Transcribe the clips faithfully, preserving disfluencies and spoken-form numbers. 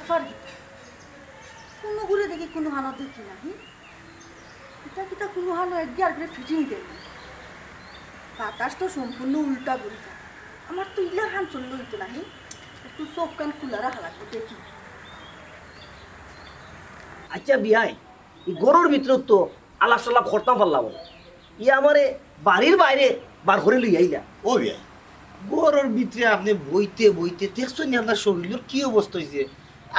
ফার কিতা? কুনু ঘুরে দেখি কুনু হানো দেখি না, হুম? ইটা কিতা কুনু হানো এক গিয়ার করে ফিটিং দেয়? বাতাস তো সম্পূর্ণ উল্টা ঘুরি যায়। আমার তো ইলা হান চললে হইতো না, হুম? একটু চোখ কান খুলা রাখা লাগবে, দেখি। আচ্ছা বিয়াই, ই ঘরর ভিতরে তো আলাপ সালাপ করতাম পারলাম না। ই আমারে বাড়ির বাইরে বার করে লই আইলা। ও বিয়াই, ঘরর ভিতরে আপনে বইতে বইতে দেখছইন নি আপনার শরীলর কি অবস্থা অইছে?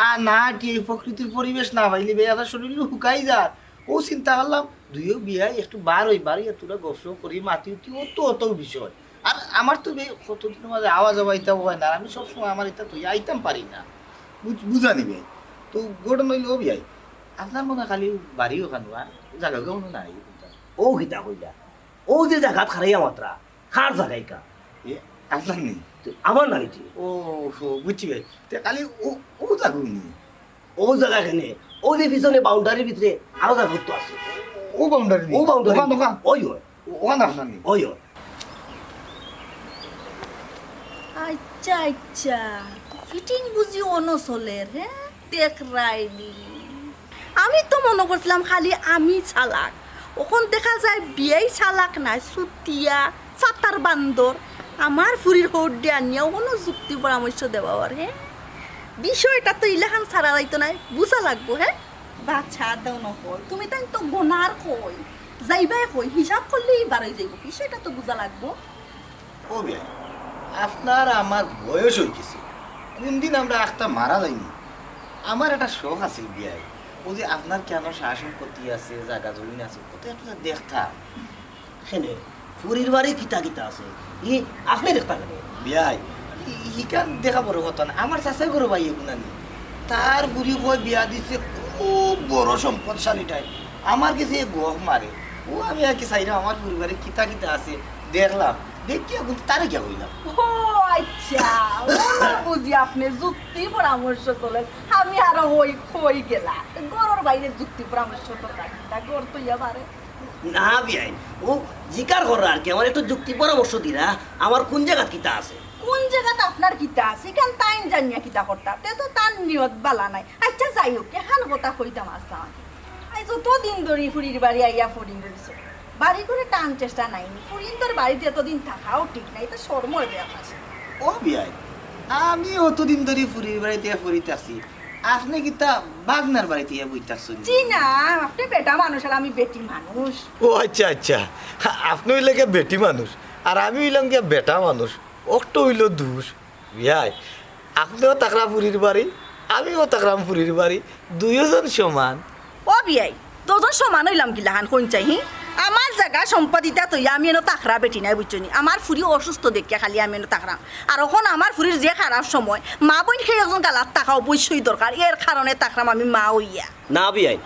আর না আটি এই প্রকৃতির পরিবেশ না পাইলে বিয়াই আপনার শরীল হুকাই যার। ও চিন্তা করলাম দুইও বিয়াই একটু বার অই, বার অইয়া থুড়া গপসপ করি, মাতি উঠি, অত অত বিষয়। আর আমার তো বে কতদিন মাঝে আওয়া যাওয়া ইতা অয় না, আমি সবসময় আমার ইতা থইয়া আইতাম পারি না। বুঝ- বুঝা নিবে। তো ঘটনা অইলো ও বিয়াই, আপনার মনে খালি বাড়ি ওখানো আর জাগা কেমন নাই? ও কিতা কইলা? ও যে জাগাত খারাইয়া মাত্রা, কার জাগা ইখান? এ, আপনার নি? তো আমার নানি যে। ও, ও, বুঝছি ভাই। তে খালি ও, ও জাগা নি? ও জাগা কেনে? ও যে পিছনে বাউন্ডারির ভিতরে আরো জাগা তো আছে। ও বাউন্ডারি নি? ও বাউন্ডারি। ওখান, ওখান। ওই ওই, ওখান আপনার নি? ওই ওই। আচ্ছা আচ্ছা, ফিটিং বুঝি অনো চলের, হ্যাঁ? দেখরায়নি। আমি তো মনো করছিলাম খালি আমি চালাক, অখন দেখা যায় বিয়াই চালাক নায়, চুতিয়া, ফাতার বান্দর। আমার ফুরির হউর দিয়া আনিয়া অনো যুক্তি পরামর্শ দেওয়ার, হ্যাঁ? বিষয়টা তো ইলাখান ছাড়া যাইতো নায়, বুঝা লাগবো, হ্যাঁ? বাছা দেও নকল, তুমি তাইন তো গোনার কই, যাইবায় কই, হিসাব করলেই বারই যাইবো, বিষয়টা তো বুঝা লাগবো। ও বিয়াই, আপনার আমার বয়স অই গেছে, কোন দিন আমরা আখতা মারা যাইমু। আমার একটা শখ আছিল বিয়াই, ও যে আপনার কেন সা সম্পত্তি আছে, জাগা জমিন আছে, কত একটু দেখতাম। কেনে? ফুরির বাড়ি কিতা কিতা আছে? ই আপনে দেখতা কেনে? বিয়াই, ই- ইখান দেখা বড় কথা না, আমার চাচাই করো ভাই এগুনা নি, তার বুড়ি কয় বিয়া দিছে খুব বড় সম্পদশালী টাইপ। আমার গেছে এ গফ মারে, ও আমি আর কি চাইলাম আমার পরিবারে কিতা কিতা আছে দেখলাম, দেখি এখন তারে গিয়া কইলাম। ও আচ্ছা, ও বুঝি আপনে যুক্তি পরামর্শ তোলেন, আমি আরো হই হই গেলা। ঘরর বাইরে যুক্তি পরামর্শ তো রাখি না, ঘর তো ইয়া বারে। না বিয়াই, ও জিকার কররা আর কি, আমার একটু যুক্তি পরামর্শ দিরা, আমার কোন জাগাত কিতা আছে? কোন জাগাত আপনার কিতা আছে, ইখান তাইন জানিয়া কিতা করতা, তে তো তান নিয়ত বালা নাই। আচ্ছা যাই হোক, এখান কথা কইতাম আসলাম আমি। আই যত দিন ধরি ফুরির বাড়ি আইয়া পড়ি রইছো, বাড়ি করে টান চেষ্টা নাই নি, ফুরিন্তর বাড়িত এতদিন থাকাও ঠিক নাই, ইতা শরমর ব্যাপার। ও বিয়াই, আমি অতদিন ধরি ফুরির বাড়িত পড়িতাছি, আপনে কিতা বাগনার বাড়িত ইয়া বইতাছইন? জি না, আপনে বেটা মানুষ আর আমি বেটি মানুষ। ও আচ্ছা আচ্ছা, আপনে অইলা গিয়া বেটি মানুষ আর আমি অইলাম গিয়া বেটা মানুষ, অকটা অইলো দুষ। বিয়াই, আপনেও থাকরা ফুরির বাড়ি, আমিও থাকরাম ফুরির বাড়ি, দুইওজন সমান। ও বিয়াই, দুইজন সমান অইলাম কিলাখান কইন চাই, হি? আমার জাগা সম্পদ ইতা থইয়া আমি এনো থাকরা বেটি নায়, বুঝছো নি? আমার ফুরি অসুস্থ দেখিয়া খালি আমি এনো থাকরাম। আর অখন আমার ফুরির যে খারাপ সময়, মা বইন কেউ একজন গালাত থাকা অবশ্যই দরকার, এর কারণে থাকরাম আমি মা অইয়া। না বিয়াই,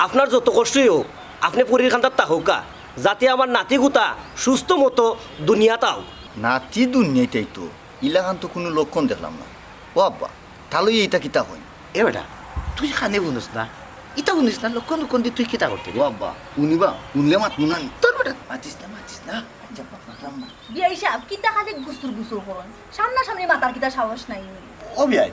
আপনার যত কষ্টই হোক, আপনে ফুরির কান্দাত থাকউক্কা, যাতে আমার নাতি গুতা সুস্থ মতো দুনিয়াত আউক। নাতি দুনিয়াত আইতো, ইলাখান তো কুনু লক্ষণ দেখলাম না। ও আব্বা, তাইলে ইতা কিতা কইন? এ বেটা, তুই কানে হুনস না, ইতা হুনিস না, লক্ষণ লক্ষণ দি তুই কিতা করতে রে? ও আব্বা, হুনিবা, হুনলে মাতমু না নি। তোর বেটা, মাতিস না, মাতিস না। আচ্ছা, মাতলাম না। বিয়াই সাব, কিতা খালি গুসুর গুসুর করইন? সামনাসামনি মাতার কিতা সাহস নাই নি? ও বিয়াই,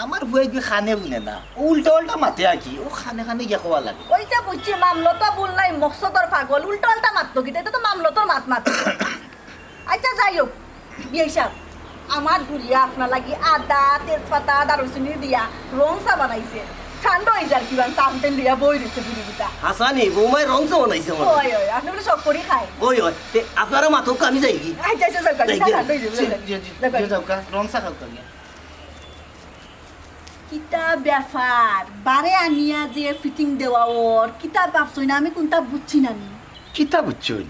আমার ফুয়ায় দি কানে হুনে না, ও উল্টা উল্টা মাতে আর কি, ও কানে কানে গিয়া কওয়া লাগে। ওইটা বুঝছি, মামলতো ভুল নাই, মকসদর পাগল, উল্টা উল্টা মাততো কিতা, ইটা তো মামলতর মাত মাত। আচ্ছা যাই হোক, বিয়াই সাব, আমার ফুরিয়ে আপনার লাগি আদা, তেজপাতা, দারুচিনি দিয়া রং চা বানাইছে। ঠান্ডা অই যার কিমান চা ফুটেন লইয়া বই রইছে ফুরি কিতা। হাছা নি, বৌমায় রং চা বানাইছে আমার। ওই ওই, আপনে বুলে শখ করি খায়। ওই ওই, তে আপনারা মাতউক্কা, আমি যাইগি। আচ্ছা আচ্ছা, যাও, যাই, ঠান্ডা যাই। অই যাইবো, যাও, যাও। যাও, যাও, যাও, রং চা খাও তো গিয়া। কিতা ব্যাপার? বারে আনিয়া যে ফিটিং দেওয়া ওর, কিতা ভাবছইন আমি কুনতা বুঝছি না নি? কিতা বুঝছইন?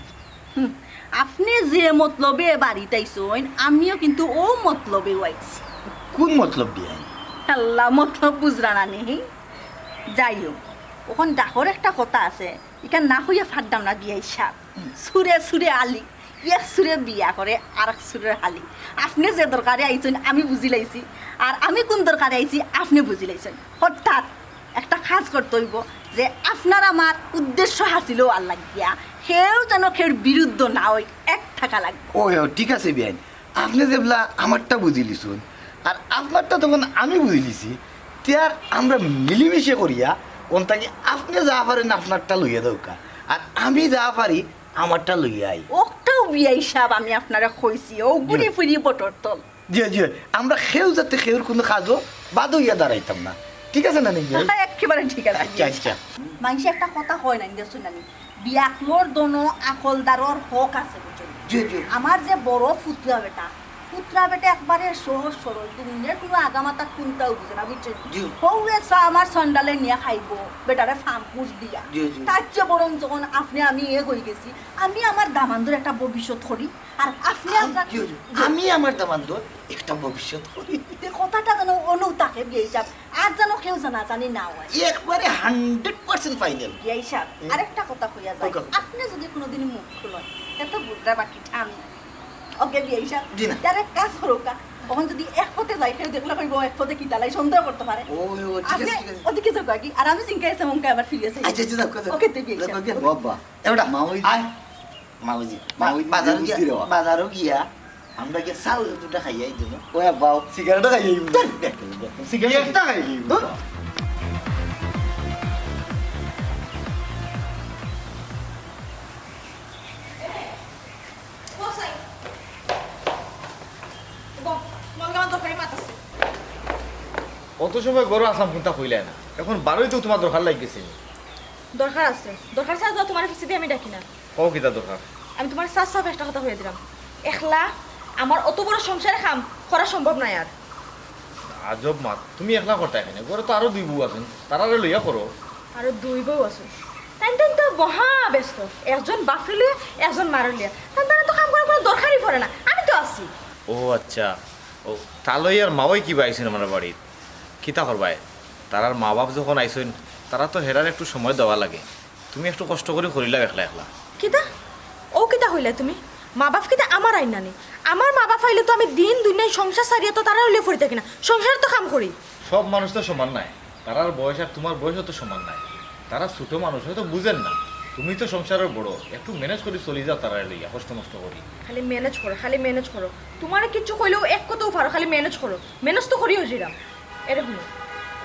হুম, আপনে যে মতলবে বাড়িত আইছইন, আমিও কিন্তু অউ মতলবেউ আইছি। কুন মতলব বিয়াই? আল্লাহ, মতলব বুঝরা না নি? যাই হোক, অখন ডাকর একটা কথা আছে, ইখান না কইয়া ফারতাম না বিয়াই সাব। সুরে সুরে আলি, এক সুরে বিয়া করে আরক সুরের হালি। আপনে যে দরকারে আইছইন আমি বুঝিলাইছি, আর আমি কুন দরকারে আইছি আপনে বুঝিলাইছইন। অর্থাৎ একটা কাজ করতে অইবো যে আপনার আমার উদ্দেশ্য হাসিল অওয়ার লাগিয়া কেউ যেন কেউর বিরুদ্ধ না অয়, এক থাকা লাগবো। ও, ও, ঠিক আছে বিয়াই, আপনে যেবলা আমারটা বুঝিলিছইন, আর আপনারটা তখন আমি বুঝিলিছি, তে আর আমরা মিলিমিশে করিয়া অন থাকি আপনে যা পারেন আপনারটা লইয়া দেউক্কা, আর আমি যা পারি আমারটা লইয়া আই। অকটাউ বিয়াই সাব, আমি আপনারে কইছি, অউ ঘুরি জি। ফিরি বটর তল। জি, জি, আমরা কেউ যাতে কেউর কুনু কাজো বাদ অইয়া দাঁড়াইতাম না, ঠিক আছে না নি? একেবারে ঠিক আছে। আচ্ছা, আচ্ছা। মানষে একটা কথা কয় না, দেখছইন না নি? বিয়াকলর দোনো আকলদারর হক আছে, বুঝছইন? জি, জি। আমার যে বড় ফুতরা বেটা, ফুতরা বেটা একবারে সহজ সরল, দুনিয়ার কুনু আগামাতা কুন্তাও বুঝে না, বুঝছইন? জি। হউ এসা আমার সন্ডালে নিয়া খাইবো, বেটারে ফামকুশ দিয়া। জি, জি। তার চেয়ে বরং যখন আপনে আমি এক অইগেছি, আমি আমার দামান্দর একটা ভবিষ্যৎ করি, আর আপনে আপনার জি, জি। আমি আমার দামান্দর একটা ভবিষ্যৎ করি। তে কথাটা যেন অনউ থাকে বিয়াই সাব, আর যেন কেউ জানাজানি না অয়। একবারে hundred percent final। বিয়াই সাব, হুম। আরেকটা কথা কইয়া যাই, ওকে, ওকে। আপনে যুদি কুনুদিন মুখ খুলইন, তে তো বুঝরা বাকিটা আমি। ওকে বিয়াই সাব, জি না। তার এক কাজ করউক্কা, অখন যুদি এক পথে যাই, কেউ দেখলে কইবো এক পথে কিতা লাই সন্দেহ করতে পারে। ও, ও, ঠিক আছে, আপনে ঠিক আছে। ওদিকে যাউক্কা কি, আর আমি জিংকাই আছে মনকে আবার ফিরে আসি। আচ্ছা, আচ্ছা, যাউক্কা, যাউক্কা। ওকে, তে বিয়াই সাব। যাউক্কা, যাউক্কা। বাবা। এ বেটা, মা ওই যে আয়। মাউজি, বা-, মাউজি, বাজারো গিয়া, বাজারো গিয়া, আমরা গিয়া চাউল দুটা খাইয়া আই দিন। ওই আব্বা, সিগারেটও খাইয়া আইবো। ধুর, বেটা, বেটা, সিগারেট একটা খাইয়া আইবো। ধুর। অত সময় ঘরো আছলাম, কুন্তা কইলায় না, এখন বারোই তো তুমার দরকার লাগি গেছে। দরকার আছে, দরকার ছাড়া তো তুমার পিছেদি আমি ডাকি না। কও কিতা দরকার? আমি তুমারে সাফ সাফ একটা কথা কইয়া দিরাম, একলা আমার অত বড় সংসারর কাম করা সম্ভব নায় আর। আজব মাত, তুমি একলা করতায় কেনে? ঘরো তো আরো দুই বউ আছইন, তারারে লইয়া করো। আরো দুই বউ আছইন? তাইন, তাইন তো মহা ব্যস্ত, একজন বাপরে লইয়া, একজন মারে লইয়া। তাইন, তারার তো কাম করার কুনু দরকারই পড়ে না, আমি তো আছি। ও আচ্ছা, ও তালই আর মাওই কিবা আইছইন আমার বাড়িত, কিতা করবায়? তারার মা বাপ যখন আইছইন, তারা তো হেরার একটু সময় দেওয়া লাগে। তুমি একটু কষ্ট করি করিলাও একলা একলা। কিতা? অউ কিতা কইলায় তুমি? মা বাপ কিতা আমার আইন নানি? আমার মা বাপ আইলে তো আমি দিন দুনিয়ার সংসার ছাড়িয়া তো তারারে লইয়া পড়ি থাকি না, সংসারর তো কাম করি। সব মানুষ তো সমান নায়, তারার বয়স আর তুমার বয়সও তো সমান নায়। তারা ছোট মানুষ, হয়তো বুঝের না, তুমি তো সংসারর বড়, একটু manage করি চলি যাও তারারে লইয়া, কষ্ট মষ্ট করি। খালি manage করো, খালি manage করো, তুমারে কিচ্ছু কইলেও এক কথাউ পারো, খালি manage করো, manage তো করিও যেরাম। এরে হুনো,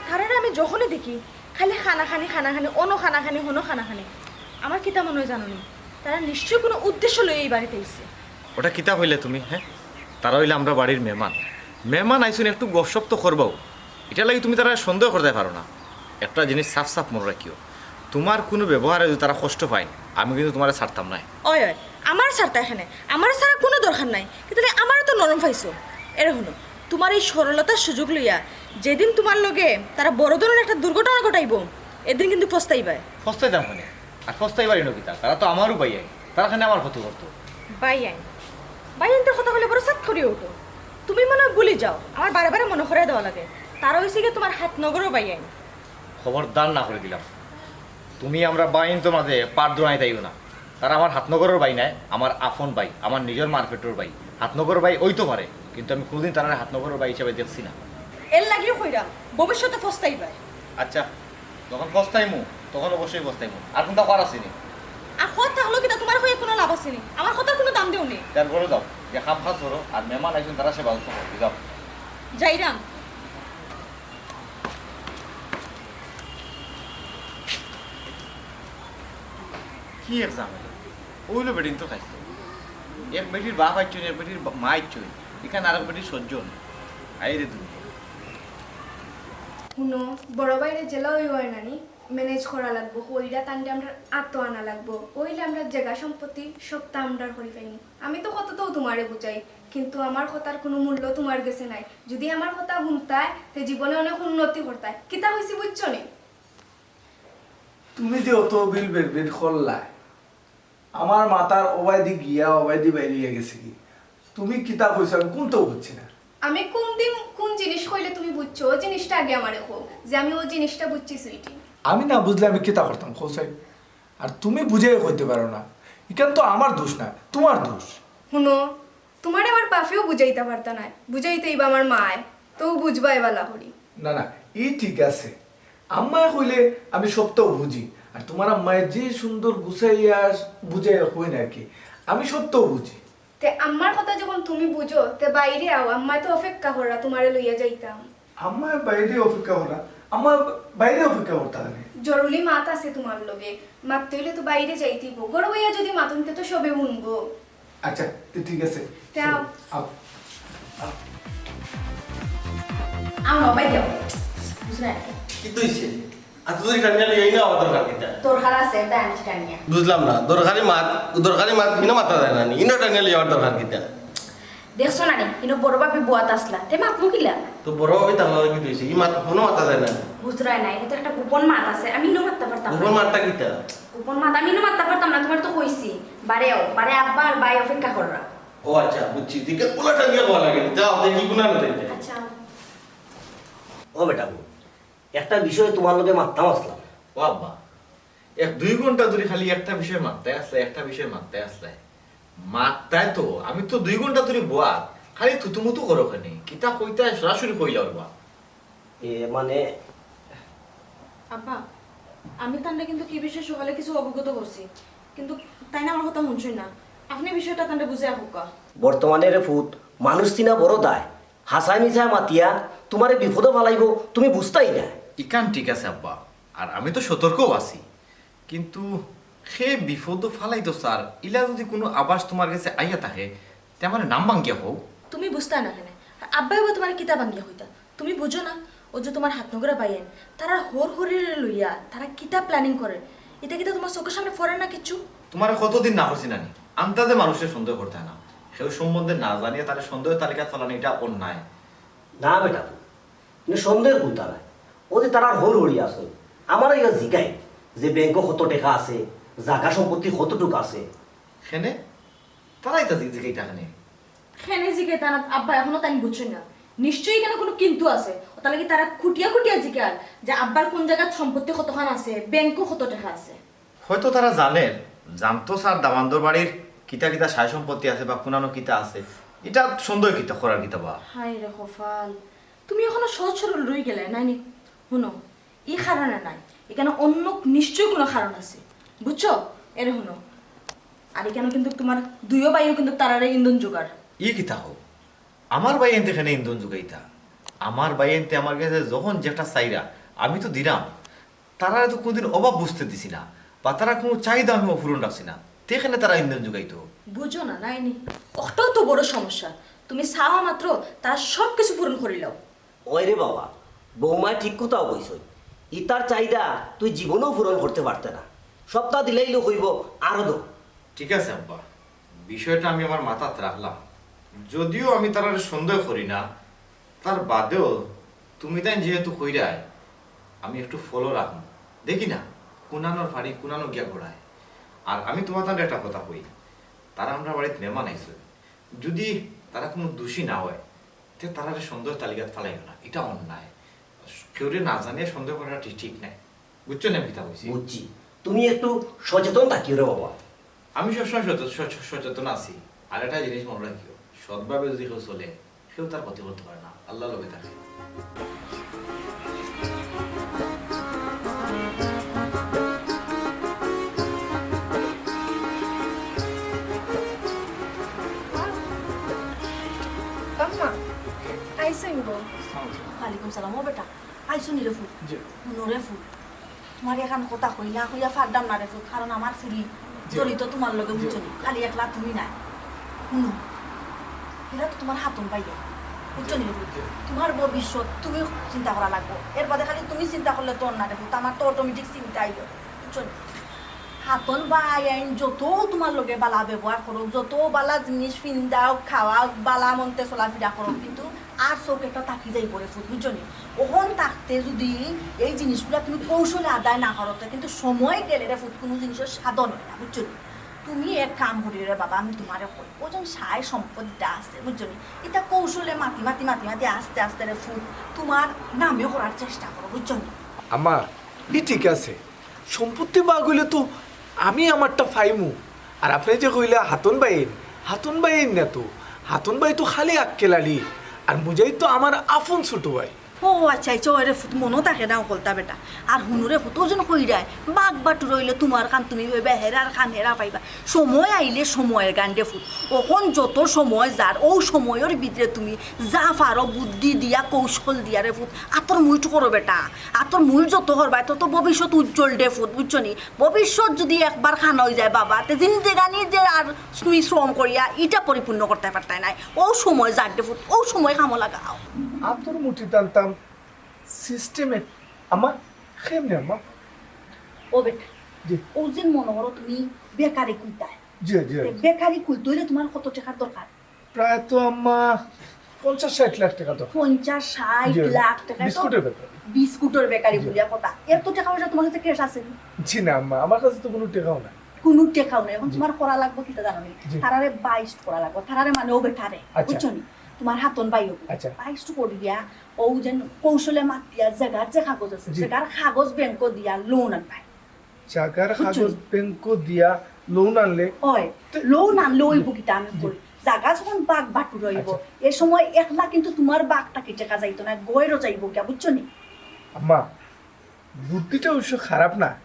তারারে আমি যখনই দেখি, খালি কানাকানি, কানাকানি, অনো কানাকানি, হনো কানাকানি। আমার কিতা মনো অয় জানো নি? তারা নিশ্চয় কুনু উদ্দেশ্য লইয়া ই বাড়িত আইছে। ওটা কিতা কইলে তুমি, হ্যাঁ? তারা অইলে আমরা বাড়ির মেহমান। মেহমান আইছইন, একটু গপসপ তো করবাউ। ইটার লাগি তুমি তারারে সন্দেহ করতায় পারো না। একটা জিনিস সাফ সাফ মনো রাখিও, তুমার কুনু ব্যবহারে যুদি তারা কষ্ট পাইন, আমি কিন্তু তুমারে ছাড়তাম নায়। অয়, অয়, আমারে ছাড়তায় কেনে? আমারে ছাড়ার কুনু দরকার নাই। কিতা আমারে তো নরম পাইছো। এরে হুনো, তুমার ই সরলতার সুযোগ লইয়া যেদিন তুমার লগে তারা বড় ধরনের একটা দুর্ঘটনা ঘটাইবো, এদিন কিন্তু পস্তাইবায়। পস্তাইতাম কেনে? আর পস্তাইবার ইনো কিতা? তারা তো আমারউ ভাইয়াইন, তারা কেনে আমার ক্ষতি করতো? ভাইয়াইন? ভাইয়াইন্তর কথা কইলে বড় সাত করিয়া উঠো। তুমি মনো অয় ভুলি যাও, আমার বারে বারে মনো করাই দেওয়া লাগে। তারা অইছে গিয়া তুমার হাত নগরর ভাইয়াইন। খবরদার না করি দিলাম, তুমি আমরা ভাইয়াইন্তর মাঝে পাট দোয়াইতাইও না। তারা আমার হাত নগরর ভাই নায়, আমার আপন ভাই, আমার নিজর মার পেটর ভাই। হাত নগরর ভাই অইতো পারে, কিন্তু আমি কুনুদিন তারারে হাত নগরর ভাই হিসাবে দেখছি না। এর লাগিও কইরাম, ভবিষ্যতে পস্তাইবায়। আচ্ছা, যখন পস্তাইমু, তখন অবশ্যই পস্তাইমু। আর কুনতা কওয়ার আছে নি? আর কথা থাকলো কিতা, তুমারে কইয়া কুনু লাভ আছে নি? আমার কথার কুনু দাম দেও নি। তার ঘরো যাও, গিয়া কাম কাজ করো, আর মেহমান আইছইন, তারার সেবা যত্ন করো, যাও। যাইরাম। কি এক ঝামেলা। অইলো বেটিন তো খাইছে। এক বেটির বাপ আইছইন, এক বেটির বা-, মা আইছইন। ইখান আরক বেটির সজ্জন। আইরে দুনিয়া। হুনো, বড় ভাইরে যেলা অয় অয় নানি, manage করা লাগবো। কইরা তানরে আমরার আতো আনা লাগবো। অইলে আমরার জাগা সম্পত্তি সবতা আমরার করি পাইমু। আমি তো কততাউ তুমারে বুঝাই, কিন্তু আমার কথার কুনু মূল্য তুমার গেছে নাই। যুদি আমার কথা হুনতায়, তে জীবনে অনেক উন্নতি করতায়। কিতা কইছি বুঝছো নি? তুমি যে অত বিল বেরবির করলায়, আমার মাথার অবায়দি গিয়া অবায়দি বাইর অইয়া গেছে গি। তুমি কিতা কইছো আমি কুন্তাউ বুঝছি না। আমি কুন দিন কুন জিনিস কইলে তুমি বুঝছো, অউ জিনিসটা আগে আমারে কও যে আমি অউ জিনিসটা বুঝছি, সুইটি। আমি না বুঝলে আমি কিতা করতাম, কও চাই? আর তুমি বুঝাইয়া কইতে পারো না, ইখান তো আমার দোষ না, তুমার দোষ। হুনো, তুমারে আমার বাপেও বুঝাইতা পারতা নায়, বুঝাইতা অইবা আমার মায়, তেউ বুঝবায় ভালা করি। না, না, ই ঠিক আছে। আম্মায় কইলে আমি সবতাউ বুঝি। আর তুমার আম্মায় যে সুন্দর গুছাইয়া বুঝাইয়া কইন আর কি, আমি সবতাউ বুঝি। তে আম্মার কথা যখন তুমি বুঝো, তে বাইরে আও, আম্মায় তো অপেক্ষা কররা তুমারে লইয়া যাইতাম। আম্মায় বাইরে অপেক্ষা কররা? আমার বাইরে অপেক্ষা করতা কেনে? জরুরি মাত আছে তুমার লগে। মাততে অইলে তো বাইরে যাইতে অইবো। ঘরো বইয়া যদি মাতইন তে তো সবে হুনবো। আচ্ছা, তে ঠিক আছে। তে আও। আও। আও না, বাইরে আও। বুঝলে? কিতা অইছে? আতো ধরি টানিয়া লইয়া আইনা আবার দরকার কিতা? দরকার আছে, তাই আনছি টানিয়া। বুঝলাম না, দরকারি মাত, দরকারি মাত ইনো মাতা যায় না নি? ইনো টানিয়া লইয়া আবার দরকার কিতা? দেখছো না নি, ইনো বড় ভাবি বওয়াত আছলা, তে মাতমু কিলা? তো বড় ভাবি তার লগে কিতা অইছে? ই মাত কুনু মাতা যায় না। বুঝরায় না, ইনো তো একটা গোপন মাত আছে, আমি ইনো মাততাম পারতাম না। গোপন মাতটা কিতা? গোপন মাত আমি ইনো মাততাম পারতাম না, তুমারে তো কইছি। বারে আও, বারে আব্বা আর ভাই অপেক্ষা কররা। ও আচ্ছা, বুঝছি। দিকে পোলা টানিয়া কওয়া লাগে, যাও, দেখি গুনা না দেখি। আচ্ছা। ও বেটা, একটা বিষয়ে তুমার লগে মাততাম আছলাম। ও আব্বা, এক দুই ঘন্টা ধরি খালি একটা বিষয়ে মাততায় আছলায়, একটা বিষয়ে মাততায় আছলায়। মাততায় তো, আমি তো দুই ঘন্টা ধরি বওয়াত, খালি থুতুমুতু করো কেনে, কিতা কইতায় সরাসরি কইলাও বা। এ, মানে, আব্বা, আমি তানরে কিন্তু কি বিষয়ে সকালে কিছু অবগত করছি, কিন্তু তাইন আমার কথা হুনছইন না। আপনে বিষয়টা তানরে বুঝাইয়া কউক্কা। বর্তমানে রে ফুত, মানুষ চিনা বড় দায়। হাছায় মিছায় মাতিয়া তুমারে বিপদো ফালাইবো, তুমি বুঝতায় না। ইখান ঠিক আছে আব্বা, আর আমি তো সতর্কও আছি, কিন্তু কে বিপদো ফালাইতো চার, ইলা যদি কুনু আভাস তুমার গেছে আইয়া থাকে, তে আমারে নাম ভাঙ্গিয়া কও। তুমি বুঝতায় না কেনে? আর আব্বায় বা তুমারে কিতা ভাঙ্গিয়া কইতা? তুমি বুঝো না? অউ যে তুমার হাতনগরা ভাইয়াইন, তারার হউর হউরিরে লইয়া তারা কিতা planning করের, ইতা কিতা তুমার চউখর সামনে পড়ের না কিচ্ছু? তুমারে কতদিন না করছি নানি, আন্তাজে মানুষরে সন্দেহ করতায় না। কেউ সম্বন্ধে না জানিয়া তারে সন্দেহর তালিকাত ফালানি ইটা অন্যায়। না বেটা, ইনো সন্দেহর কুনতা নাই। অউ যে তারার হউর হউরি আছে, আমারে ইয়া জিগাইন যে ব্যাংকো কত টেকা আছে, জাগা সম্পত্তি কতটুক আছে। কেনে? তারা ইতা জি-, জিগাইতা কেনে? কেনে জিগাইতা না, আব্বা, এখনো তাইন বুঝছইন না। নিশ্চয়ই ইখানো কুনু কিন্তু আছে। অতার লাগি তারা খুটিয়া খুটিয়া জিগার যে আব্বার কুন জাগাত সম্পত্তি কতখান আছে, ব্যাংকো কত টেকা আছে। হয়তো তারা জানের, জানতো চার দামান্দর বাড়ির কিতা কিতা সয় সম্পত্তি আছে বা কুনানো কিতা আছে, ইটা সন্দেহ কিতা করার কিতা বা? হায় রে কপাল, তুমি এখনো সহজ সরল রইগেলায় নানি। হুনো, ই কারণে নায়, ইখানো অন্য নিশ্চয় কুনু কারণ আছে, বুঝছো? এরে হুনো, আর ইখানো কিন্তু তুমার দুইও ভাইও কিন্তু তারারে ইন্ধন জুগার। ই কিতা কও? আমার ভাইয়াইন্তে কেনে ইন্ধন জুগাইতা? আমার ভাইয়াইন্তে আমার গেছে যখন যেটা চাইরা, আমি তো দিরাম। তারারে তো কুনুদিন অভাব বুঝতে দিছি না, বা তারার কুনু চাহিদা আমি অপূরণ রাখছি না, তে কেনে তারা ইন্ধন জুগাইতো? বুঝো না নাইনি, অটাউ তো বড় সমস্যা। তুমি চাওয়া মাত্র তারা সব কিছু পূরণ করিলাও। ওই রে বাবা, বৌমায় ঠিক কথাউ কইছইন। ইতার চাহিদা তুই জীবনেও পূরণ করতে পারতে না। সবতা দিলাইলে কইবো, "আরো দেও।" ঠিক আছে আব্বা, বিষয়টা আমি আমার মাথাত রাখলাম। যদিও আমি তারারে সন্দেহ করি না, তার বাদেও তুমি তাইন যেহেতু কইরায়, আমি একটু follow রাখমু। দেখি না, কুনানোর ফাড়ি কুনানো গিয়া গড়ায়। আর আমি তুমার তানরে একটা কথা কই, তারা আমরার বাড়িত মেহমান আইছইন। যদি তারা কুনু দোষী না অয়, তে তারারে সন্দেহর তালিকাত ফালাইও না, ইটা অন্যায়। কেউরে না জানিয়া সন্দেহ করাটা ঠিক, ঠিক নায়। বুঝছো নি আমি কিতা কইছি? বুঝছি। তুমি একটু সচেতন থাকিও রে বাবা। আমি সবসময় সচে-, সচ-, সচেতন আছি। আর একটা জিনিস মনো রাখিও, সৎভাবে যদি কেউ চলে, কেউ তার ক্ষতি করতে পারে না, আল্লাহ লগে থাকে। আম্মা, আইছইন গো। আসসালামু আলাইকুম। ওয়ালাইকুম সালাম। ও বেটা, আইছো নি রে ফুত? জি। হুনো রে ফুত, তুমারে এখান কথা কই না কইয়া ফারতাম না রে ফুত, কারণ আমার ফুরি জি। জড়িত তুমার লগে, জি। বুঝছো নি? খালি একলা তুমি নায়। হুনো, এরা তো তুমার হাতন ভাইয়া, বুঝছো নি রে ফুত? জি। তুমার ভবিষ্যৎ তুমি চিন্তা করা লাগবো, এর বাদে খালি তুমি চিন্তা করলে তো অর না রে ফুত, আমার তো automatic চিন্তা আইবো, বুঝছো নি? হাতন ভাইয়াইন যত তুমার লগে বালা ব্যবহার করউক, যত বালা জিনিস ফিন্দাউক, খাওয়াউক, বালা মন্তে চলাফিরা করউক, কিন্তু আর চউখ একটা থাকি যাইবো রে ফুত, বুঝছো নি? অখন থাকতে যদি এই জিনিসগুলা তুমি কৌশলে আদায় না করো, তে কিন্তু সময় গেলে রে ফুত কুনু জিনিসর সাধন অয় না, বুঝছো নি? তুমি এক কাম করিও রে বাবা, আমি তুমারে কই, অউ যে সয় সম্পদ আছে, বুঝছো নি? ইতা কৌশলে মাতি মাতি মাতি মাতি আস্তে আস্তে রে ফুত তুমার নামে করার চেষ্টা করো, বুঝছো নি? আম্মা, ই ঠিক আছে, সম্পত্তি ভাগ অইলে তো আমি আমারটা পাইমু। আর আপনে যে কইলা হাতন ভাইয়াইন, হাতন ভাইয়াইন না তো, হাতন ভাই তো খালি আক্কেল আলী, আর মুজাহিদ তো আমার আপন ছোট ভাই। ও আচ্ছা, আচ্ছা, ওরে ফুত, মনো থাকে না হকলতা বেটা। আর হুনো রে ফুত, ওজন কইরায়, বাঘ বাটুর অইলে তুমার খান তুমি পাইবা, হেরার খান হেরা পাইবা। সময় আইলে সময়ের গান রে ফুত। অখন যত সময় যার, অউ সময়র ভিতরে তুমি যা পারো বুদ্ধি দিয়া, কৌশল দিয়া রে ফুত, আতর মুইট করো বেটা। আতর মুইট যত করবায়, তত ভবিষ্যৎ উজ্জ্বল রে ফুত, বুঝছো নি? ভবিষ্যৎ যুদি একবার খান অইযায় বাবা, তে জিন্দেগানি যে আর তুমি শ্রম করিয়া ইটা পরিপূর্ণ করতায় পারতায় নায়। অউ সময় যার রে ফুত, অউ সময় কামো লাগাও। আতর মুঠি টানতাম, সিস্টেমে। আম্মা, কেমনে আম্মা? ও বেটা, জি। অউ যে মনো করো তুমি বেকারি খুলতায়। জি, জি। তে বেকারি খুলতে অইলে তুমার কত টেকার দরকার? প্রায় তো আম্মা পঞ্চাশ ষাইট লাখ টেকা দরকার। পঞ্চাশ ষাইট জি, লাখ টেকা তো বিস্কুটের বেকারি। বিস্কুটের বেকারি জি। বুলিয়া কথা। এত টেকা পয়সা তুমার কাছে cash আছে নি? জি না আম্মা, আমার কাছে তো কুনু টেকাও নাই। কুনু টেকাও নাই। অখন জি। তুমার করা লাগবো কিতা জানো নি? জি। তারারে বাইশ করা লাগবো। তারারে মানে ও বেটারে। আচ্ছা। বুঝছো নি? তুমার হাতন ভাই অইবো। আচ্ছা। বাইশ করিয়া অউ যেন কৌশলে মাতিয়া জাগার যে কাগজ আছে, জি। জাগার কাগজ ব্যাংকো দিয়া লোন আনবায়। জাগার বুঝছো কাগজ নি? ব্যাংকো দিয়া লোন আনলে? অয়, তে- লোন আনলে অইবো জি। কিতা আমি জি। কই? জাগা যখন বাঘ বাটুর অইবো, আচ্ছা। এ সময় একলা কিন্তু তুমার বাঘ থাকি টেকা যাইতো না, গয়রও যাইবো গিয়া, বুঝছো নি? আম্মা, বুদ্ধিটা অবশ্য খারাপ না।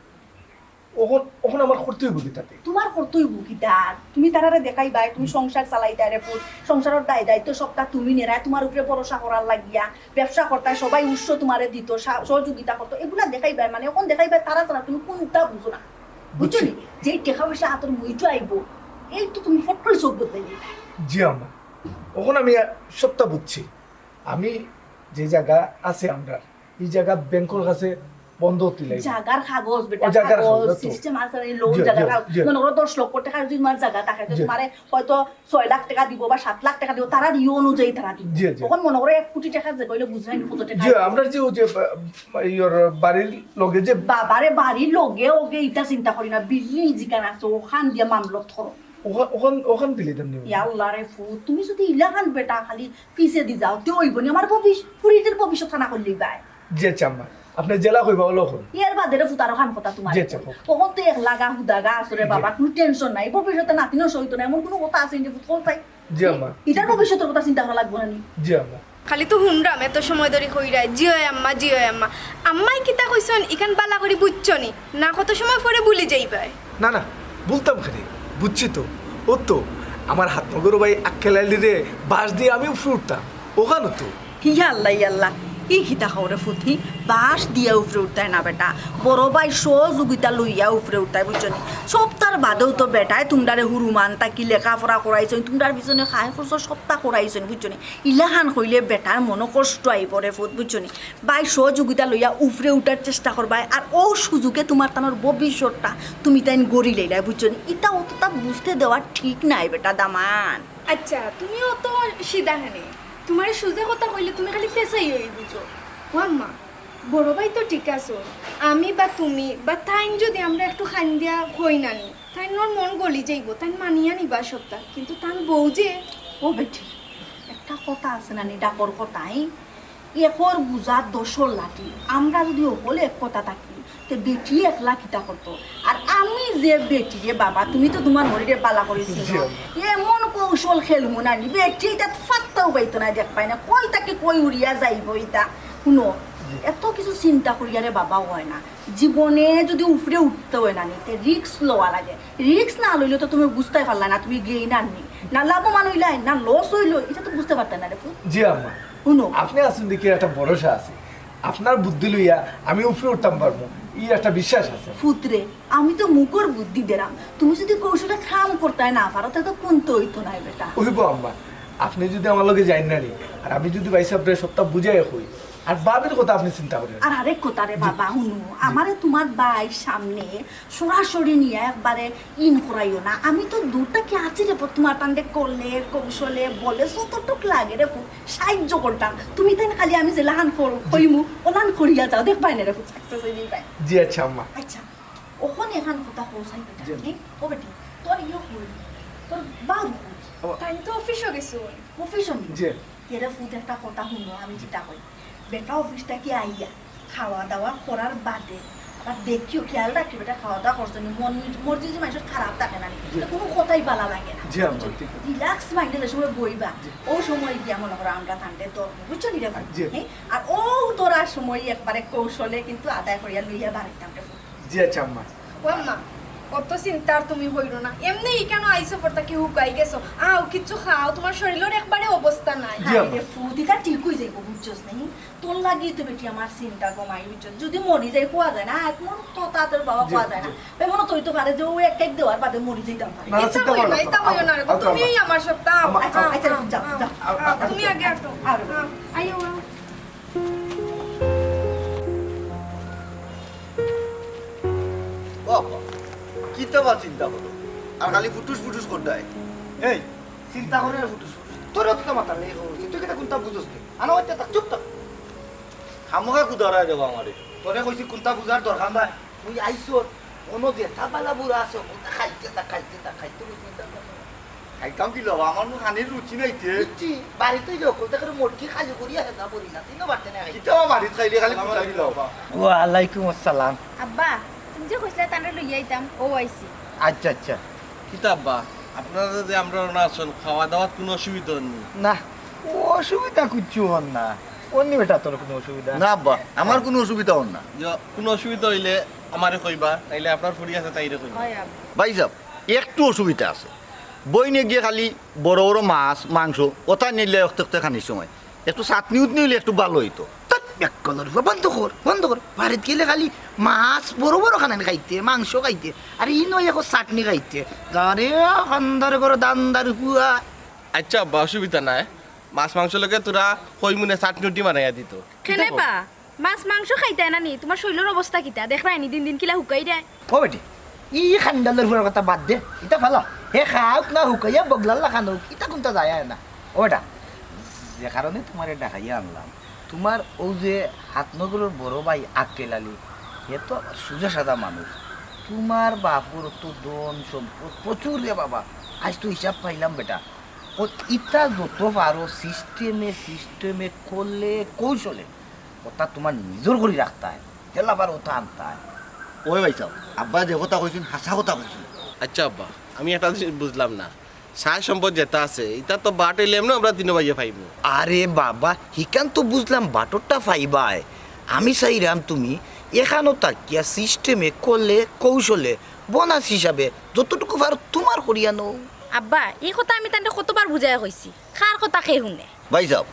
অখন, অখন আমার করতে অইবো কিতা তে? তুমার করতে অইবো কিতা? তুমি তারারে দেখাইবায়, তুমি সংসার চালাইতায় রে ফুত, সংসারর দায় দায়িত্ব সবটা তুমি নেরায়, তুমার উপরে ভরসা করার লাগিয়া, ব্যবসা করতায়, সবাই উৎস তুমারে দিত, সা-, সহযোগিতা করতো, এগুলা দেখাইবায়, মানে অখন দেখাইবায় তারা ছাড়া তুমি কুনটা বুঝো না, বুঝছো নি? বুঝছি। যেই টেকা পয়সা আতর মুইটো আইবো, এই তো তুমি ফট করি চোখ বদলাই দিবায়। জি আম্মা, অখন আমি সবটা বুঝছি। আমি যে জাগা আছে আমরার, ই জাগা ব্যাংকর কাছে বন্ধক দিলাই। জাগার কাগজ, বেটা, ও, জাগার কাগজ, কাগজ, তো। সিস্টেম আছে, এই লোন জি, জাগার জি, কাগজ। জি। মনো করো দশ লক্ষ টেকা যুদি তুমার জাগা থাকে, তে জি। তুমারে হয়তো ছয় লাখ টেকা দিবো বা সাত লাখ টেকা দিবো, তারা ইয়ে অনুযায়ী তারা দিবো। জি, জি। অখন মনো করো এক কোটি টেকা যে কইলে বুঝরায় নি কত টেকা জি, দিবো। আমরার যে অউ যে, বা-, ইয়র বাড়ির লগে যে বাবারে, বাড়ির লগে ওগে ইটা চিন্তা করি না, বিল্ডিং যেখান আছে, অখান দিয়া মামলত করো। অখান, অখান, অখান দিলে দাম নিবো। ইয়া আল্লাহ রে ফুত, তুমি যুদি ইলাখান বেটা খালি পিছেদি যাও, তে অইবো নি? আমার ভবিষ-, ফুরিদের ভবিষ্যৎ খানা করলেই বায়। জি আচ্ছা আম্মা, আপনে যেলা কইবা অলা করুন। এর বাদে রে ফুত আরো খান কথা তুমার। জি আচ্ছা, কও। অখন তো একলা গা হুদা গা আছো রে জি। বাবা, কুনু tension নাই। ভবিষ্যতে নাতি নষ্ট অইতো না, এমন কুনু কথা আছে নি যে ফুত কও চাই? জি আম্মা। ইতার ভবিষ্যতর কথা চিন্তা করা লাগবো না নি? জি আম্মা। খালি তো হুনরাম এত সময় ধরি কইরায়, "জি অয় আম্মা, জি অয় আম্মা।" আম্মায় কিতা কইছইন, ইখান বালা করি বুঝছো নি? না কত সময় পরে ভুলি যাইবায়। না, না, ভুলতাম কেনে? বুঝছি তো। অউ তো, আমার হাতনগর ভাই আক্কেল আলীরে বাঁশ দিয়া আমি উপরে উঠতাম। অখানউ তো। ইয়া আল্লাহ, ইয়া আল্লাহ, ই কিতা কও রে ফুত, হি? বাঁশ দিয়া উপরে উঠতায় না বেটা, বড় ভাই সহযোগিতা লইয়া উপরে উঠতায়, বুঝছো নি? সবতার বাদেউ তো বেটায় তুমরারে হুরুমান থাকি লেখাপড়া করাইছইন, তুমরার পিছনে খায় খরচ সবতা করাইছইন, বুঝছো নি? ইলাখান কইলে বেটার মনো কষ্ট আইবো রে ফুত, বুঝছো নি? ভাই সহযোগিতা লইয়া উপরে উঠার চেষ্টা করবায়, আর অউ সুযোগে তুমার তানর ভবিষ্যৎটা তুমি তাইন গড়ি লইলায়, বুঝছো নি? ইতা অততা বুঝতে দেওয়া ঠিক নায় বেটা দামান। আচ্ছা, তুমি অত সিধা কেনে? তুমারে সুজা কথা কইলে তুমি খালি ফেসাইয়াউ বুঝো। ও আম্মা, বড় ভাই তো ঠিক আছে, আমি বা তুমি বা তাইন যুদি আমরা একটু কান্দিয়া কই না নি, তাইনর মন গলি যাইবো, তাইন মানিয়া নিবা সবতা, কিন্তু তান বউ যে। ও বেটি, একটা কথা আছে না নি, ডাকর কথা, ই? একর বুঝা দশর লাঠি। আমরা যুদি হকলে এক কথা থাকি, তে বেটি একলা কিতা করতো? আর আমি যে বেটি রে বাবা, তুমি তো তুমার হরিরে বালা করি চিনো। জি, আম্মা। এমন কৌশল খেলমু না নি, বেটি ইতা ফাত্তাও পাইতো না, দেখবায় না, কই থাকি কই উড়িয়া যাইবো ইতা। হুনো, জি। এত কিছু চিন্তা করিয়া রে বাবা অয় না। জীবনে যুদি উপরে উঠতে অয় না নি, তে risk লওয়া লাগে। Risk না লইলে তো তুমি বুঝতায় পারলায় না, তুমি gainer নি, না লাভবান অইলায়, না loss অইলো, ইটা তো বুঝতে পারতায় না রে ফুত। জি আম্মা। হুনো। আপনে আছইন দেখি একটা ভরসা আছে। আপনার বুদ্ধি লইয়া আমি উপরে উঠতাম পারমু, ই একটা বিশ্বাস আছে। ফুত রে, আমি তো মুখর বুদ্ধি দেরাম, তুমি যুদি কৌশলে কাম করতায় না পারো, তে তো কুন্তা অইতো নায় বেটা। অইবো আম্মা, আপনে যুদি আমার লগে যাইন না নি, আর আমি যুদি ভাইসাবরে সবতা বুঝাইয়া কই, আর ভাবির কথা আপনে চিন্তা করেন। আর আরেক কথা রে জি। বাবা, হুনো, জি। আমারে তুমার ভাইর সামনে সরাসরি নিয়া একবারে ইন করাইও না। আমি তো দূর থাকি আছি রে, তুমার তানরে কলে, কৌশলে, বলে যতটুক লাগে রে, সাহায্য করতাম। তুমি তাইন খালি আমি যেলাখান কর-, জি। কইমু, অলাখান করিয়া যাও, দেখবায় না রে, success অইবায়। জি আচ্ছা আম্মা। আচ্ছা, অখন এখান কথা কও চাই বেটা, জি। ও বেটি, তোর ইয়ে কই? তোর বাবু কই? ও। তাইন তো অফিসো গেছইন। অফিসো নি? জি। এরে ফুত একটা কথা হুনো, আমি যেটা কই। বেটা অফিস থাকি আইয়া খাওয়া দাওয়া করার বাদে আর দেখিও, খেয়াল রাখিও, বেটা খাওয়া দাওয়া করছো নি, মন মর্জি যে মানুষের খারাপ থাকে না নি, জি। তো কোনো কথাই ভালা লাগে না। জি, আম্মা, ঠিক আছে। রিল্যাক্স মাইন্ডে যে সময় বইবা, জি। ওই সময় গিয়া মনে করো আমরা ঠান্ডে তো বুঝছো নি রে? জি। হ্যাঁ? আর ও তোরা সময় একবারে কৌশলে কিন্তু আদায় করিয়া লইয়া বাড়িতে আমরা। জি, আচ্ছা, আম্মা। ও আম্মা, অত চিন্তা আর তুমি হইরো না। এমনি কেন আইছো পর থাকি হুকাই গেছো? আও, কিচ্ছু খাও, তোমার শরীরের একবারে অবস্থা নাই। জি, আম্মা। আরে ফুদিটা ঠিক হয়ে যাইব, বুঝছস নি? তোর লাগি তো বেটি আমার চিন্তা কমাই, বুঝছস? যদি মরি যাই, কোয়া যায় না, আর কোনো তো তা তোর বাবা জি, কোয়া যায় না। জি। এমন তো হইতে পারে যে ও এক এক দেওয়ার বাদে মরি যাইতাম পারে। না, না, এটা চিন্তা হইও করো না, না। এটা হইও না রে। আচ্ছা, তুমিই আম্মা। আমার সবটা। আম্মা, আচ্ছা, আও, আচ্ছা, আও, যাও, আও, যাও। আও, আও, তুমি আগে আটো। আও। আও, আইও, আও। বাবা, কিতা বা চিন্তা করো? আর খালি ফুটুস ফুটুস করতায়। এই, চিন্তা করে আর ফুটুস ফুটুস। তোর অত মাথা নেই, খবর আছে। তুই কিতা কোনটা বুঝোস নি? আনা হইতে থাক, চুপ থাক। খামোখা কুদারায় দেবো আমারে। তোরে কইছি কোনটা বুঝার দরকার নাই। তুই আইসো, কোনো যেটা বালা বুড়া আছে, কোনটা খাইতে থাক, খাইতে থাক, খাইতে কইছি, খাইতাম কি লবা? আমার মুখ খানির রুচি নাই তে। রুচি? বাড়িতে লোক, ওটা করে মোটকি খালি করিয়া হেদা বলি না, তিনও বাড়তে না খাই। কিতা বাড়িত খাইলে খালি কুদারি লবা? ওয়ালাইকুম আসসালাম। আব্বা, তুমি যে কইছিলা তানরে লইয়া আইতাম, ও আইছি। আচ্ছা, আচ্ছা। কিতা আব্বা, আপনারা যে আমরা না আছেন, খাওয়া দাওয়াত কোনো অসুবিধা হয়নি? না, অসুবিধা কিচ্ছু হন না। অন্য বেটা তোর কোনো অসুবিধা? না আব্বা, আমার কোনো অসুবিধা হন না। যে কোনো অসুবিধা হইলে আমারে কইবা, তাইলে আপনার ফুড়ি আছে তাইরে কইবা। হয় আব্বা। ভাই সাহেব, একটু অসুবিধা আছে। বইনে গিয়ে খালি বড় বড় মাছ, মাংস, ওটা নিলে অক্ত অক্ত খানির সময়। একটু চাটনি উটনি হইলে একটু ভালো হইতো। ধ্যাৎ, বেক্কলর ফুয়া, বন্ধ কর, বন্ধ কর। বাড়িত গেলে খালি মাছ বড় বড় খানান খাইতে, মাংস খাইতে। আর ই নয় এখন চাটনি খাইতে। আরে, খান্দার ঘর দান্দার ফুয়া। আচ্ছা আব্বা, অসুবিধা নাই। মাছ মাংস লগে তোরা কই মনে চাটনি উটনি বানাইয়া দিত। কেনে বা? মাছ মাংস খাইতায় না নি? তোমার শরীরের অবস্থা কিতা? দেখরায় নি দিন দিন কিলা হুকাই দেয়। ও বেটি, ই খান্দালর ফুয়ার কথা বাদ দে, ইটা ফালা। হে খাউক না হুকাইয়া বগলার লাখান হোক, ইটা কোনটা যায় না। ও বেটা, যে কারণে তোমারে ডাকাইয়া আনলাম, তোমার ও যে হাতনগরের বড় ভাই আক্কেল আলী, হে তো আবার সুজা সাদা মানুষ। তোমার বাপর তো ধন সম্পদ প্রচুর রে বাবা, আজ তো হিসাব পাইলাম বেটা। ও ইটা যত পারো সিস্টেমে সিস্টেমে করলে কৌশলে ওটা তোমার নিজর করি রাখতায়, হেলাবার ওটা আনতায়। ওই ভাই সাহেব, আব্বা যে কথা কইছইন, হাছা কথা কইছইন। আচ্ছা আব্বা, আমি একটা জিনিস বুঝলাম না, সায় সম্পদ যেটা আছে, ইটা তো বাট অইলে এমনে আমরা তিনো ভাইয়ে পাইমু। আরে বাবা, হিকান তো বুঝলাম বাটরটা পাইবায়। আমি চাইরাম তুমি এখানো থাকিয়া সিস্টেমে, কলে, কৌশলে, বোনাস হিসাবে যতটুকু পারো তোমার করিয়া নও। আব্বা, এই কথা আমি তানরে কতবার বুঝাইয়া কইছি, কার কথা কে হুনে? ভাই সাহেব,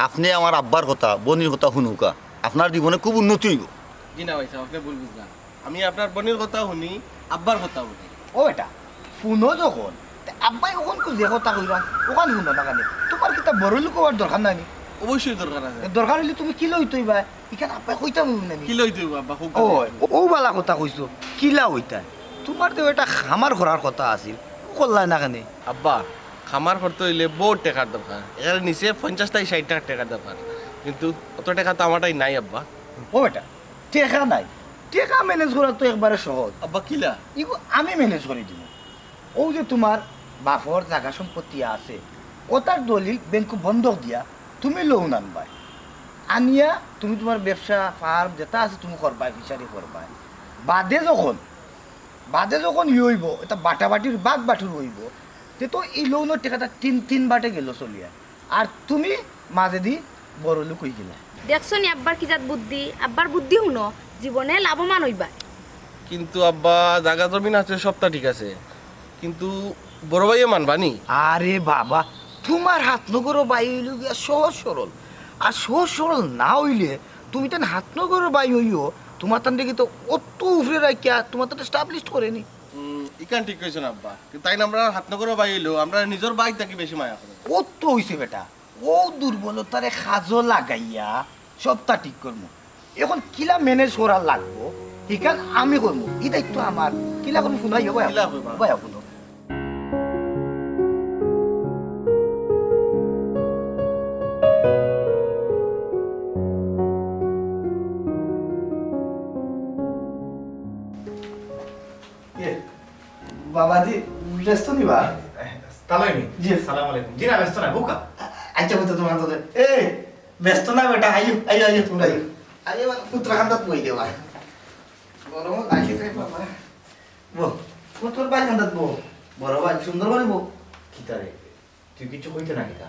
আপনে আমার আব্বার কথা, বইনর কথা হুনউক্কা, আপনার জীবনে খুব উন্নতি অইবো। জি না ভাই সাহেব, আপনে ভুল বুঝলা। আমি আপনার বইনর কথা হুনি, আব্বার কথা হুনি। ও বেটা, হুনো যখন, তে আব্বায় অখন কু যে কথা কইরা, অখান হুনো না কেনে? তোমার কিতা বড় লোক অওয়ার দরকার নাই নি? অবশ্যই দরকার আছে। দরকার অইলে তুমি কিলা অইতায় বা? ইখান আব্বায় কইতাম অইবো না নি? কিলা অইতায় বা আব্বা, কউক্কা। ও, ও বালা কথা কইছো, কিলা অইতায়? তোমার তো একটা খামার করার কথা আছিল, করলায় না কেনে? আব্বা, খামার করতে অইলে বউত টেকার দরকার। এর নিচে পঞ্চাশটা ষাইটটা টেকার দরকার। কিন্তু অত টেকা তো আমারটাই নাই আব্বা। ও বেটা, টেকা নাই, টেকা ম্যানেজ করা তো একবারে সহজ। আব্বা, কিলা? ইগু আমি ম্যানেজ করি দিমু। ও যে তোমার বাপর জাগা সম্পত্তি আছে, ওটার দলিল ব্যাংকো বন্ধক দিয়া তুমি লোন আনবায়। আনিয়া তুমি তোমার ব্যবসা, ফার্ম যেটা আছে তুমি করবায়, ফিশারি করবায়। বাদে যখন, বাদে যখন ই অইবো, এটা বাটাবাটির ভাগ বাটুর অইবো, তে তো এই লোনর টেকাটা তিন, তিন বাটে গেল চলিয়া। আর তুমি মাঝেদি বড় লোক অই গেলায়। দেখছো নি আব্বার কি জাত বুদ্ধি? আব্বার বুদ্ধি হুনো, জীবনে লাভবান অইবা। কিন্তু আব্বা, জাগা জমিন আছে, সবটা ঠিক আছে, কিন্তু বড় ভাইয়ে মানবা নি? আরে বাবা, তোমার হাতনগরো ভাই অইলো গিয়া সহজ সরল, আর সহজ সরল না অইলে তুমি তান হাতনগরো ভাই অইও, তোমার তান দেখি তো অত উপরে রাখিয়া তোমার তান এস্টাবলিশ করে নি। হুম, ইখান ঠিক কইছো না আব্বা, কিন্তু তাইন আমরার হাতনগরো ভাই অইলো, আমরার নিজর ভাই থাকি বেশি মায়া করে। অত অইছে বেটা, ও দুর্বলতারে কাজো লাগাইয়া সবটা ঠিক করমু। এখন কিলা ম্যানেজ করা লাগবো, হিখান আমি করমু, ই দায়িত্ব আমার। কিলা করমু হুনাই, ও ভাই, কিলা করবা? ও ভাই, হুনো। এ, বাবাজি, ব্যস্ত নি বা? তালই নি? জি। সালাম আলাইকুম। জি না, ব্যস্ত না, বুকা। আচ্ছা, বুঝতে তোমার তো। এ, ব্যস্ত না বেটা, আইও, আইও, আইও, তোমরা আইও। আইও, মানে, পুত্রা কান্দাত বই দেবা। গরম লাগি রে বাবা। বো, ও তোর ভাই কান্দাত বো। বড় ভাই, সুন্দর করি বো। কিতা রে? তুই কিছু কইতে না কিতা?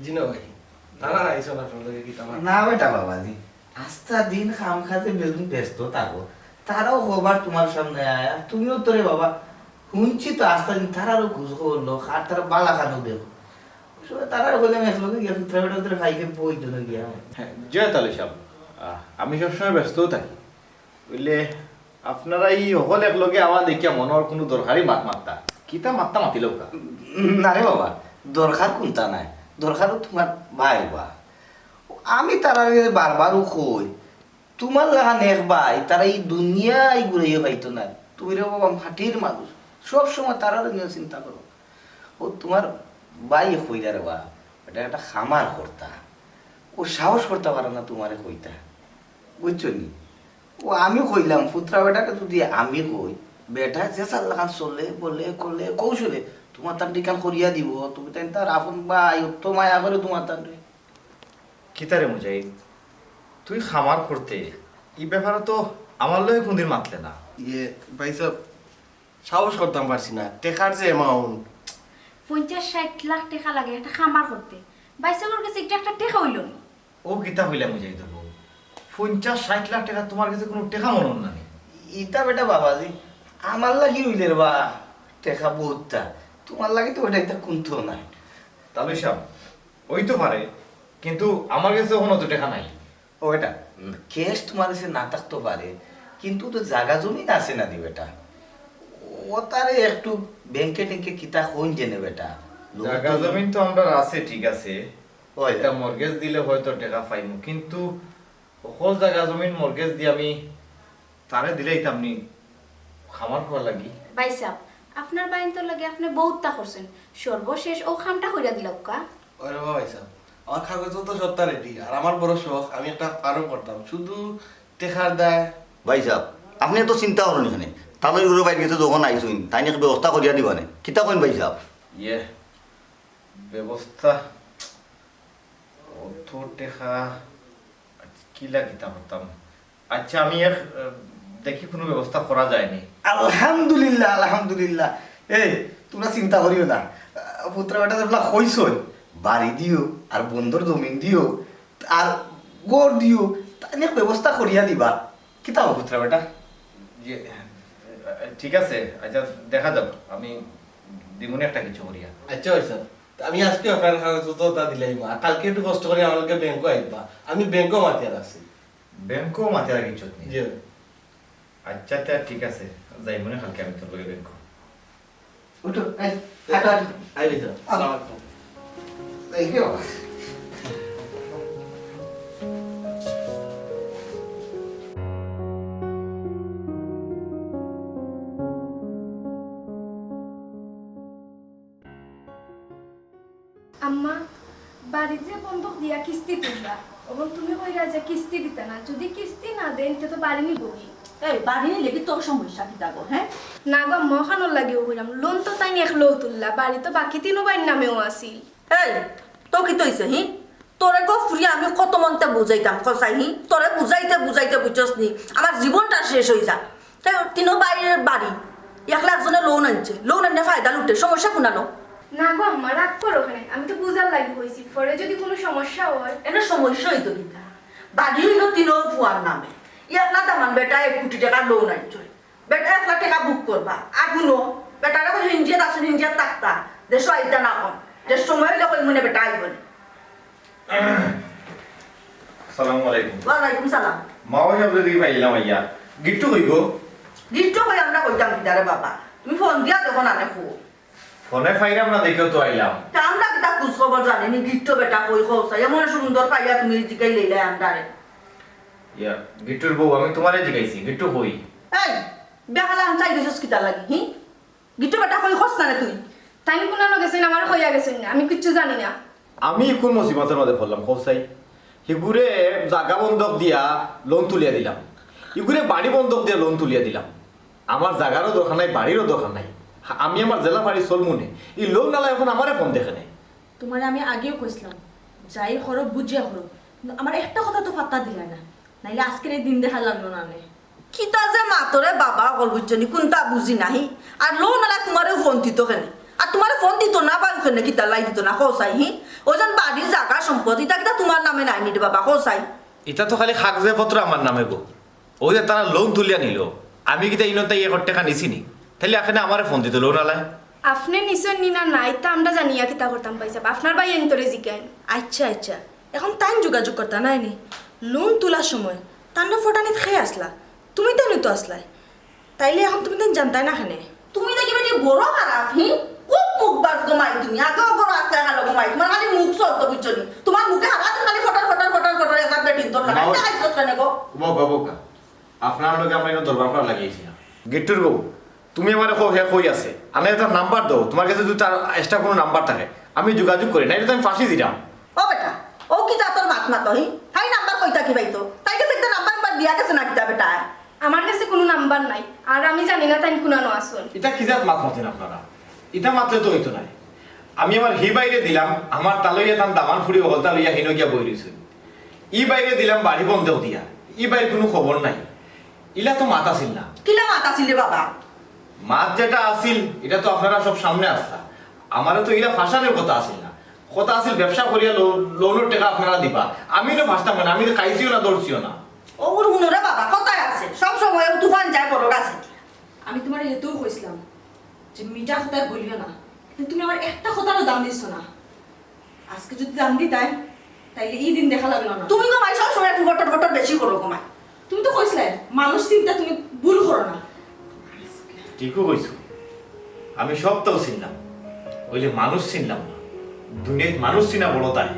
জি না ভাই, তারা আইসন আপনার লগে কিতা মাত? না বেটা বাবাজি, আস্তা দিন কাম কাজে বেগুন ব্যস্ত থাকো। তারাও খবর তোমার সামনে আয়, আর তুমিও তো রে বাবা, হুনছি তো আস্তা দিন তারারও খোঁজ খবর লো, আর তারা বালা খানো দেখো। ওই সময় তারারে কইলাম একলগে গিয়া পুত্রা বেটা উত্তরে খাইতে বই তো না গিয়া। হ্যাঁ, জয় তালু সাব, আহ, আমি সবসময় ব্যস্তও থাকি। বুঝলে, আপনারা ই হকল একলগে আওয়া দেখিয়া মনর কুনু দরকারি মাত মাততা। কিতা মাততা মাতিলউক্কা। না রে বাবা, দরকার কুনতা নাই, দরকার তো তোমার ভাই বা। আমি তারারে বারবারও কই, তোমার লাখান এক ভাই, তারা ই দুনিয়ায় ঘুরাইয়া পাইতো না। তুমি রে বাবা মাটির মানুষ, সব সময় তারারে নিয়া চিন্তা করো। ও তোমার ভাই কইরা রে বা, এটা একটা খামার করতা, ও সাহস করতা পারে না তোমারে কইতা, বুঝছো নি? ও আমি কইলাম, পুত্রা বেটারে যদি আমি কই, বেটা যে চার লাখান চলে, বলে, করলে, কৌশলে, তোমার তার ডিকান করিয়া দিব, তুমি তাই তার আপন ভাই, অত মায়া করে তোমার তার। কিতা রে মুজাহিদ, তুই খামার করতে, ই ব্যাপারে তো আমার লগে কোনদিন মাতলে না। ইয়ে, ভাই সাহেব, সাহস করতাম পারছি না, টেকার যে অ্যামাউন্ট। পঞ্চাশ ষাট লাখ টেকা লাগে একটা খামার করতে, ভাই সাহেবর গেছে একটা, একটা টেকা অইলো নি। ও কিতা কইলা মুজাহিদর বউ? পঞ্চাশ ষাট লাখ টেকা তোমার গেছে কুনু টেকা মনে অর না নি? ইতা বেটা বাবাজি, আমার লাগি অইলে রে বা, টেকা বহুতটা, তোমার লাগি তো ওটা একটা কুন্তাও নাই। তালু সাব, অইতো পারে, কিন্তু আমার গেছে অখনো তো টেকা নাই। ও বেটা, উম, ক্যাশ তোমার গেছে না থাকতো পারে, কিন্তু তো জাগা জমিন আছে না নি বেটা? ও তারে একটু ব্যাংকে ট্যাংকে কিতা কইন জেনে বেটা। লোক জাগা তো জমিন তো আমরার আছে, ঠিক আছে, ওই। এটা মর্গেজ দিলে হয়তো টেকা পাইমু, কিন্তু হকল জাগা জমিন মর্গেজ দি আমি তারে দিলাইতাম নি খামার করার লাগি। ভাই সাহেব, আপনার ভাইন্তর লাগি আপনে বহুততা করছেন, সর্বশেষ ও কামটা কইরা দিলাউক্কা। ওরে বাবা ভাই সাহেব, আমার কাগজ তো সবটা রেডি, আর আমার বড় শখ আমি একটা ফার্ম করতাম, শুধু টেকার দায়। ভাই সাহেব, আপনে এত চিন্তা করইন কেনে? তালইর ঘরর বাইর গেছে যখন আইছইন, তাইন এক ব্যবস্থা করিয়া দিবা নে। কিতা কইন ভাই সাহেব? ইয়ে, ব্যবস্থা, অত টেকা, কিলা কিতা করতাম? আচ্ছা, আমি এক, আহ, দেখি কুনু ব্যবস্থা করা যায় নি। আলহামদুলিল্লাহ, আলহামদুলিল্লাহ। এই, তোমরা চিন্তা করিও না। আহ, পুত্রা বেটা যেবলা কইছইন, বাড়ি দিও, আর বন্দর জমিন দিও, আর ঘর দিও, তাইন এক ব্যবস্থা করিয়া দিবা। কিতা অইবো পুত্রা বেটা? ইয়ে, ঠিক আছে, আচ্ছা, দেখা যাউক, আমি দিমুনে একটা কিছু করিয়া। আচ্ছা, ভাই সাহেব, তা আমি আজকে আপনার কাগজপত্র তা দিলাইমু, আর কালকে একটু কষ্ট করি আমার লগে ব্যাংকো আইবা, আমি ব্যাংকো মাতিয়া রাখছি। ব্যাংকো মাতিয়া রাখছস নি? জি। আচ্ছা, তা ঠিক আছে, যাইমুনে কালকে আমি তোর লগে ব্যাংকো। উঠো, এই, হাঁটো, হাঁটো। আই, ভাই সাহেব, আসসালামু আলাইকুম। এই কি বাবা? আম্মা, বাড়ি যে বন্ধক দিয়া কিস্তি তুললা, অখন তুমি কইরা যে কিস্তি দিতা না, যদি কিস্তি না দেইন, তে তো বাড়ি নিবো কি? এই, বাড়ি নিলে কি তোর সমস্যা কিতা গো, হ্যাঁ? না গো আম্মা, অখানোর লাগিউ কইরাম, লোন তো তাইন একলাউ তুললা, বাড়ি তো বাকি তিনো ভাইর নামেও আছিল। এই, তো কিতা অইছে, হি? তোরে গো ফুরিয়া আমি কত মন্তে বুঝাইতাম, কছাই হি? তোরে বুঝাইতে বুঝাইতে বুঝছস নি, আমার জীবনটা শেষ অই যা। তে তিনো ভাইর বাড়ি, একলা একজনে লোন আনছে, লোন আনিয়া ফায়দা লুটে, সমস্যা কুনানো? না গো আম্মা, রাগ করো কেনে, আমি তো বুঝার লাগি কইছি, পরে যদি কুনু সমস্যা অয়। এনে সমস্যা অইতো কিতা? বাড়ি অইলো তিনো ফুয়ার নামে, একলা দামান বেটা এক কুটি টেকার লোন আনছে, বেটা একলা টেকা ভোগ করবা। আর হুনো, বেটারে কই হিঞ্জিয়াত আছইন, হিঞ্জিয়াত থাকতা, দেশো আইতা না কম, যে সময় অইলে কইমুনে বেটা আইবো নে। আসসালামু আলাইকুম। ওয়ালাইকুম সালাম। মা, ওই আপনার দিকে পাইলাম আইয়া। গিট্টু কই গো? গিট্টু কই আমরা কইতাম কিতা রে বাবা? তুমি ফোন দিয়া দেখো না দেখো। ফোনে পাইলাম না দেখেও তো আইলাম। তা আমরা কিতা খোঁজ খবর জানি নি? গিট্টু বেটা কই কও চাই? এমন সুন্দর পাইয়া তুমি জিকাইলাইলায় আমরারে। ইয়া, গিট্টুর বউ, আমি তোমারে জিকাইছি, গিট্টু কই? এই, বেহালা আনছাই গেছস কিতা লাগি, হি? গিট্টু বেটা কই কস না রে তুই? তাইন কুনানো গেছইন, আমারে কইয়া গেছইন না, আমি কিচ্ছু জানি না। আমি কুন মুসিবতর মাঝে পড়লাম, কও চাই? হিগুরে জাগা বন্ধক দিয়া লোন তুলিয়া দিলাম, ইগুরে বাড়ি বন্ধক দিয়া লোন তুলিয়া দিলাম। আমার জাগারও দরকার নাই, বাড়িরও দরকার নাই। আমি আমার যেলা পারি চলমুনে, ই লোন আলা অখন আমারে ফোন দেয় কেনে। তোমারে আমি আগেও কইছিলাম, যাই করো বুঝিয়া করো, কিন্তু আমার একটা কথা তো পাত্তা দিলায় না, নাইলে আজকের এই দিন দেখা লাগলো না নে। কিতা যে মাতরে বাবা অকল, বুঝছো নি, কুনতা বুঝি না হি। আর loan আলা তুমারেও ফোন দিত কেনে? আর তুমারে ফোন দিত না বা কেনে, কিতার লাগি দিত না, কও চাই হি? ওই যেন বাড়ির জাগা সম্পদ, ইতা কিতা তুমার নামে নাই নি রে বাবা, কও চাই? ইতা তো খালি কাগজে পত্র আমার নামে গো। ওই যে তারা loan তুলিয়া নিল, আমি কিতা ইনো তাই এক টেকা নিছি নি? তাইলে এখানে আমারে ফোন দিত loan আলায়। আপনে নিছইন নি না নাই, তা আমরা জানিয়া কিতা করতাম পাইছাব? আপনার ভাইয়াইন্তরে জিকাইন। আচ্ছা, আচ্ছা, এখন তাইন যোগাযোগ করতা নায় নি? Loan তুলার সময় তানরে ফটানিত কে আছলা? তুমি তাইনউ তো আছলায়। তাইলে এখন তুমি তাইন জানতায় না কেনে? তুমি দেখি বেটি বড় খারাপ, হি? খুব মুখ বাজ গো মাই তুমি। আগে অগর আস্তে খালো গো মাই। তুমার খালি মুখ চলতো, বুঝছো নি? তুমার মুখে হারা দিন খালি ফটর ফটর ফটর ফটর, এজাত বেটিন্তর খালি। মাও- এটা আইসত কেনে গো? বাবু, বাবু কা, আপনার লগে আমরা এটা দরবার করা লাগিয়েছি না। গিট্টুর বউ, তুমি আমারে কও হে কই আছে? আনে একটা নাম্বার দাও, তুমার কাছে যদি তার extra কোনো নাম্বার থাকে, আমি যোগাযোগ করি, নাইলে তো আমি ফাঁসি দিতাম। ও বেটা, ও কি জাতর মাত মাতো হি? তাই নাম্বার কই থাকি পাইতো? তাই কাছে একটা নাম্বার নাম্বার দিয়া গেছে না কিতা বেটা? আমার কাছে কুনু নাম্বার নাই, আর আমি জানি না তাইন কুনানো আছইন। ইতা কি জাত মাত মাতইন আপনারা? ইতা মাতলে তো অইতো নায়। আমি আমার হি বাইরে দিলাম, আমার তালইয়া তান দামান ফুড়ি অকলতা লইয়া হিনো গিয়া বই রইছইন। ই বাইরে দিলাম বাড়ি বন্ধক দিয়া, ই বাইর কুনু খবর নাই। ইলা তো মাত আছিল না। কিলা মাত আছিল রে বাবা? মাত যেটা আছিল, ইটা তো আপনারা সব সামনে আছলা। আমারে তো ইলা ফাঁসানির কথা আছিল না। কথা আছিল ব্যবসা করিয়া লো-, loanর টেকা আপনারা দিবা। আমি না ফাঁসতাম না, আমি তো খাইছিও না, ধরছিও না। ও ওর হুনো রে বাবা, কথায় আছে, সব সময় ও তুফান যায় বড় গাছে। আমি তুমারে হেতুও কইছিলাম যে মিঠা কথায় বলিও না, কিন্তু তুমি আমার একটা কথারও দাম দিছো না। আজকে যদি দাম দিতায়, তাইলে ই দিন দেখা লাগলো না। তুমি গো মাই সব সময় একটু গটর গটর বেশি করো গো মাই। তুমি তো কইছিলে মানুষ চিনতে তুমি ভুল করো না। ঠিকও কইছো, আমি সবটাও চিনলাম, অইলে মানুষ চিনলাম না। দুনিয়াত মানুষ চিনা বড় দায়।